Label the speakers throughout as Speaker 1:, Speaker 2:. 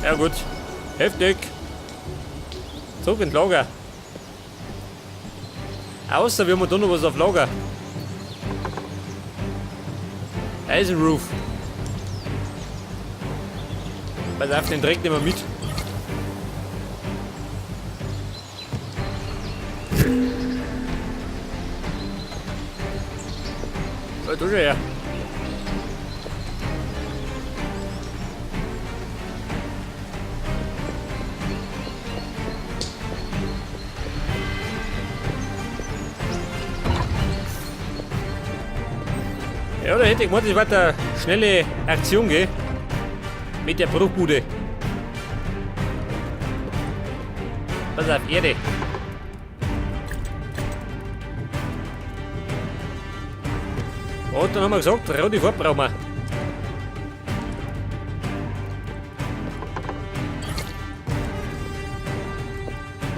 Speaker 1: Ja gut. Heftig. Zurück ins Lager. Außer wir haben da noch was auf Lager. Eisenroof. Pass auf, den Dreck nehmen wir mit. Oh, da schau her. Ja, da hätte ich gemeint, das war eine schnelle Aktion, gell? Mit der Bruchbude. Pass auf, Erde. Und dann haben wir gesagt, rote Farbe brauchen wir.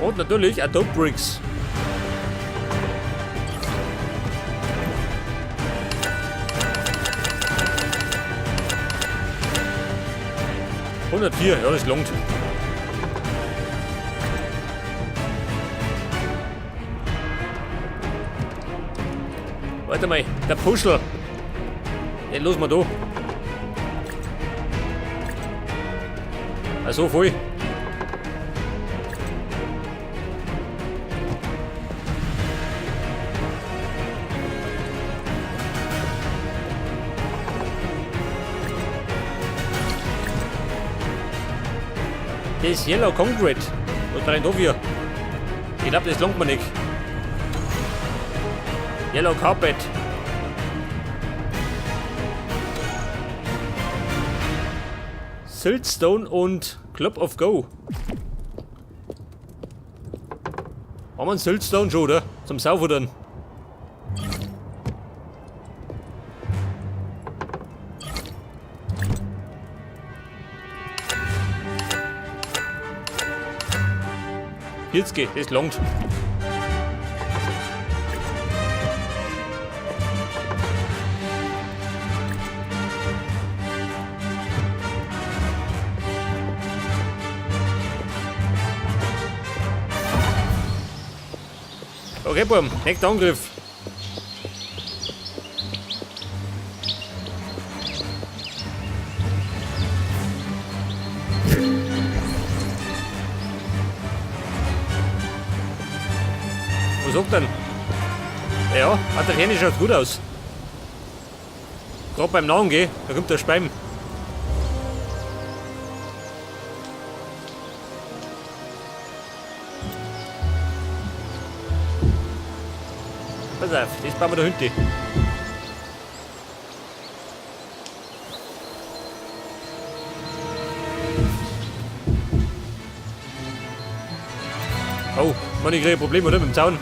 Speaker 1: Und natürlich Adobe Bricks. 104, ja, das langt. Warte mal, der Puschel. Den lassen wir da. Also voll. Das Yellow Concrete. Was brennt da für? Ich glaube, das langt mir nicht. Yellow Carpet. Siltstone und Club of Go. Haben wir einen Siltstone schon, oder? Zum Saufuttern. Jetzt geht, das langt. Okay, Burm, nächster Angriff. Was sagt denn? Ja, hat der Handy schaut gut aus. Gerade beim Nahen gell, da kommt der Speim. Pass auf, das bauen wir da hinten. Oh, Mann, ich kriege ein Problem, oder? Mit dem Zaun.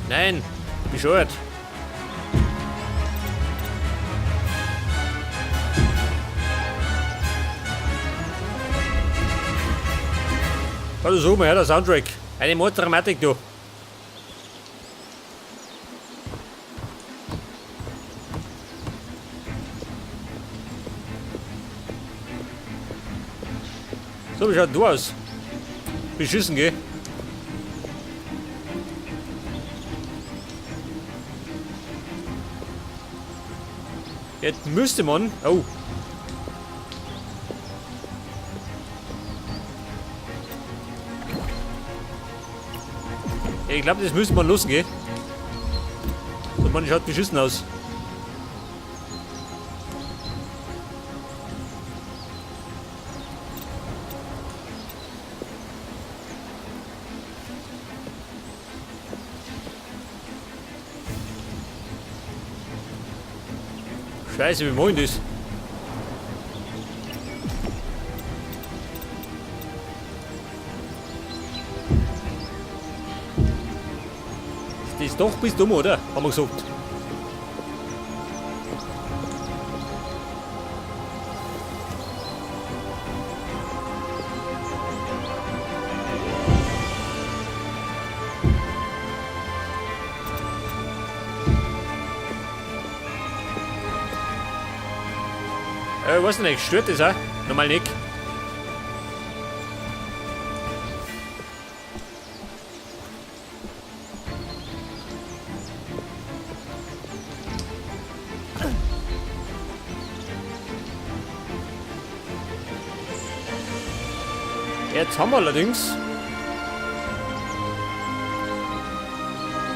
Speaker 1: Nein, bescheuert. Also so, mal her, der Soundtrack. Eine Morddramatik, du. So, wie schaut denn du aus? Beschissen, gell? Jetzt müsste man... Oh. Ich glaube, das müsste man lassen, gell? So, man schaut beschissen aus. Scheiße, wie mach ich das? Das doch bist dumm, oder? Haben wir gesagt. Weiß nicht, stört das auch? Normal nicht. Jetzt haben wir allerdings.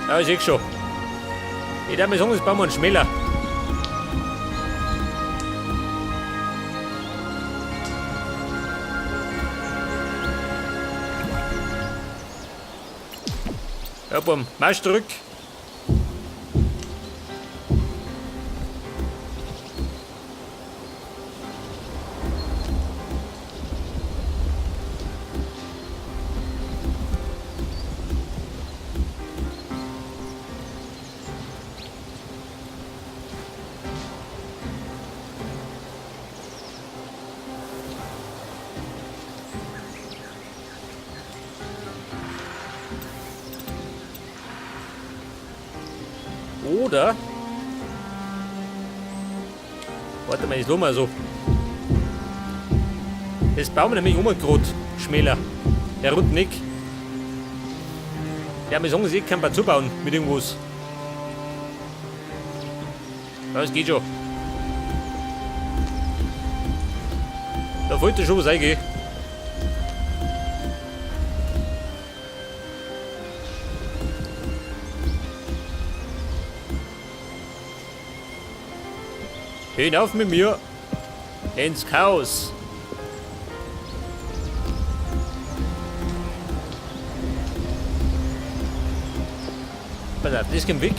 Speaker 1: Ja, ich seh schon. Ich darf mir sagen, das bauen wir einen Schmäler. Ja, bumm, Marsch zurück. Oder... Warte mal, ich mal so. Das bauen wir nämlich umgerot, schmäler. Der rund nicht. Ja, wir sagen, sie kann man zubauen mit irgendwas. Ja, das geht schon. Da wollte schon was eingehen. Hinauf mit mir ins Chaos. Pass auf, das geht weg.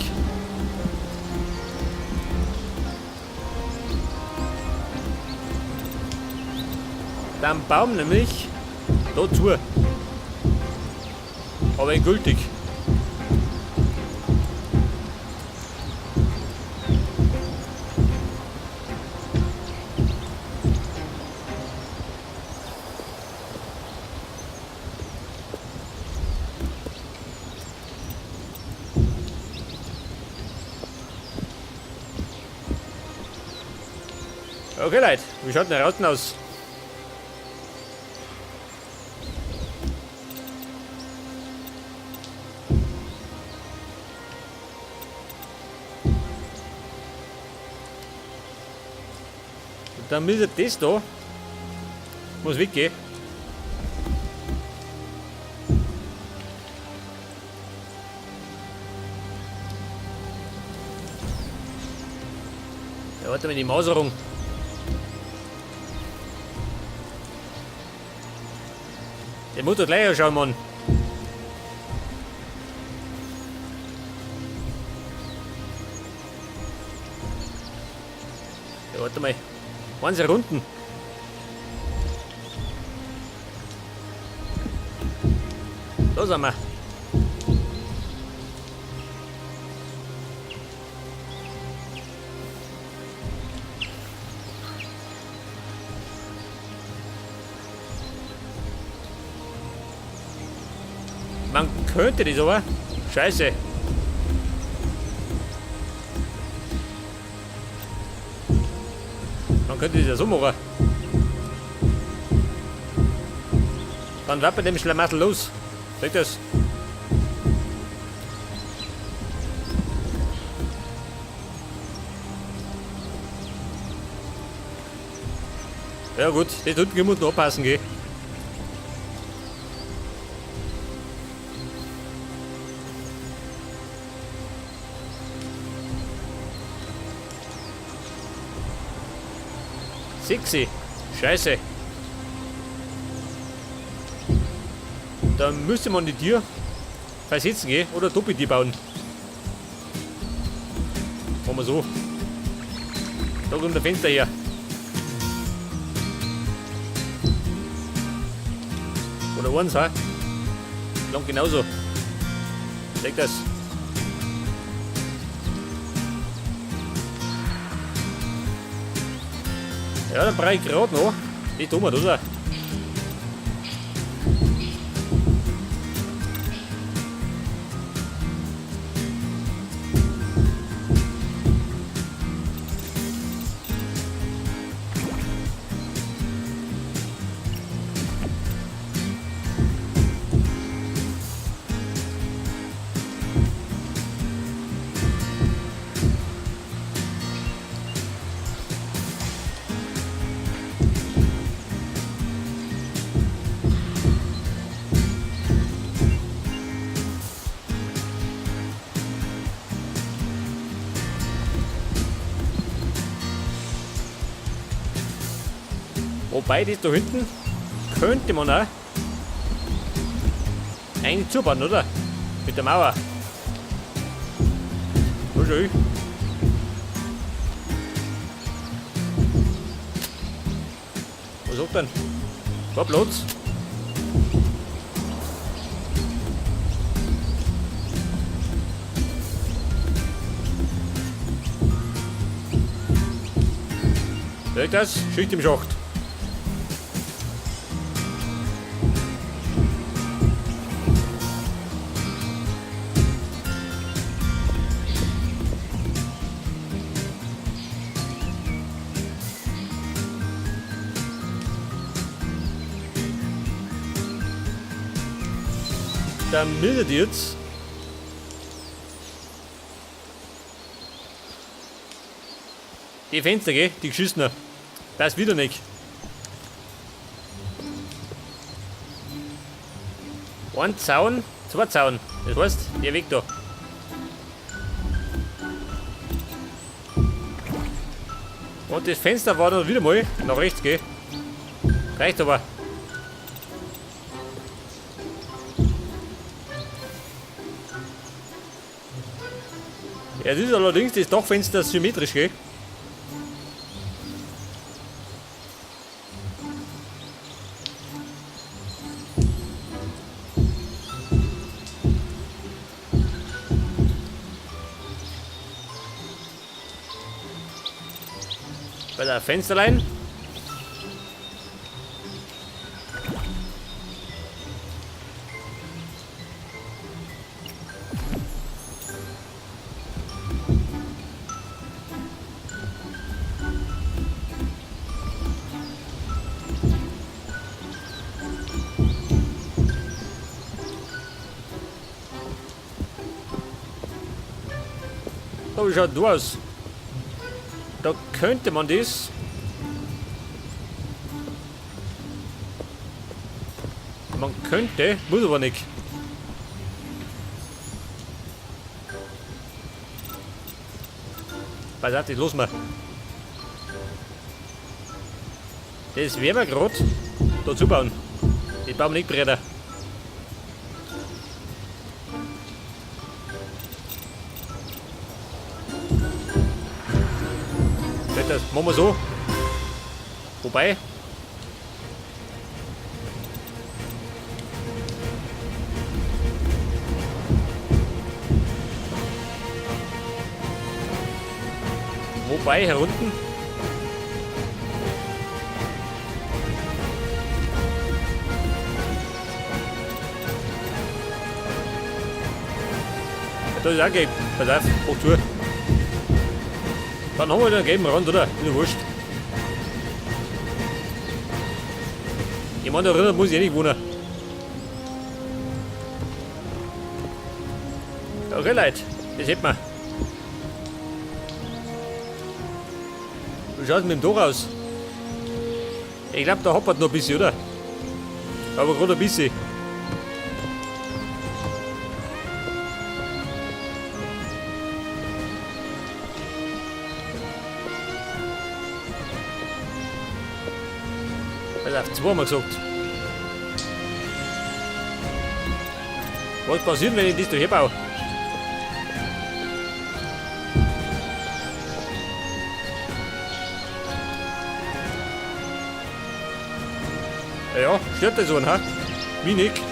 Speaker 1: Dann Baum nämlich da zu. Aber endgültig. Okay, Leute, wie schaut denn der Rauten aus? Und dann müsste das da muss weggehen. Ja, warte mal, die Maserung. Der muss doch gleich schauen, Mann. Ja, warte mal. Waren sie Runden? Da sind wir. Man könnte das aber. Scheiße. Man könnte das ja so machen. Dann wird bei dem Schlamassel los. Seht das? Ja gut, das unten muss noch aufpassen, gell? Sexy. Scheiße. Da müsste man die Tür versetzen gehen oder Doppeltür bauen. Machen wir so. Da kommt der Fenster her. Oder eins, ha? Lang genauso. Sag das. Ja, dann brauche ich gerade noch. Die tun wir, oder? Wobei, das da hinten könnte man auch eigentlich zubauen, oder? Mit der Mauer. So schön. Was sagt denn? War Platz. Seht das? Schicht im Schacht. Dann mildet jetzt. Die Fenster, gell? Die geschissen. Das wieder nicht. Ein Zaun, zwei Zaun. Das heißt, der Weg da. Und das Fenster war dann wieder mal nach rechts, gell? Reicht aber. Ja, das ist allerdings das Dachfenster symmetrisch, gell? Bei der Fensterlein. Da wie schaut du aus? Da könnte man das. Man könnte, muss aber nicht. Pass auf, das lassen wir. Das werden wir gerade da zubauen. Das bauen wir nicht breiter. Das machen wir so. Wobei. Wobei, hier unten. Ja, da ist auch gelb. Pass auf, hoch zu. Dann haben wir den gelben Rand, oder? Ist ja wurscht. Ich meine, da drinnen muss ich eh nicht wohnen. Okay, Leute, das hätten wir. Wie schaut es mit dem Tor aus? Ich glaube, da hoppert noch ein bisschen, oder? Aber gerade ein bisschen. Also auf 2 haben wir gesagt. Was passiert, wenn ich das da herbaue? Ja, ja, stört das einen, ha? Mich nicht.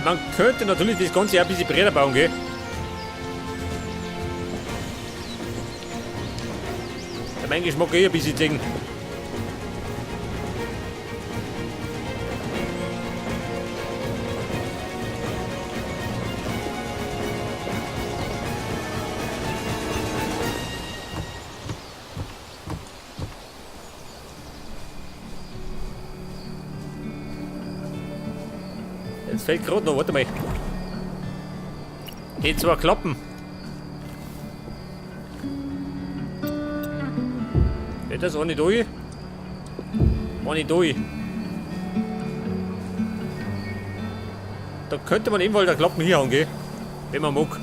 Speaker 1: Man könnte natürlich das Ganze auch ein bisschen breiter bauen, gell? Der mein Geschmack eh ein bisschen Ding. Jetzt fällt gerade noch, warte mal. Die zwei Klappen. Geht das ohne durch? Ohne durch. Da könnte man ebenfalls der Klappen hier haben, gell? Wenn man mag.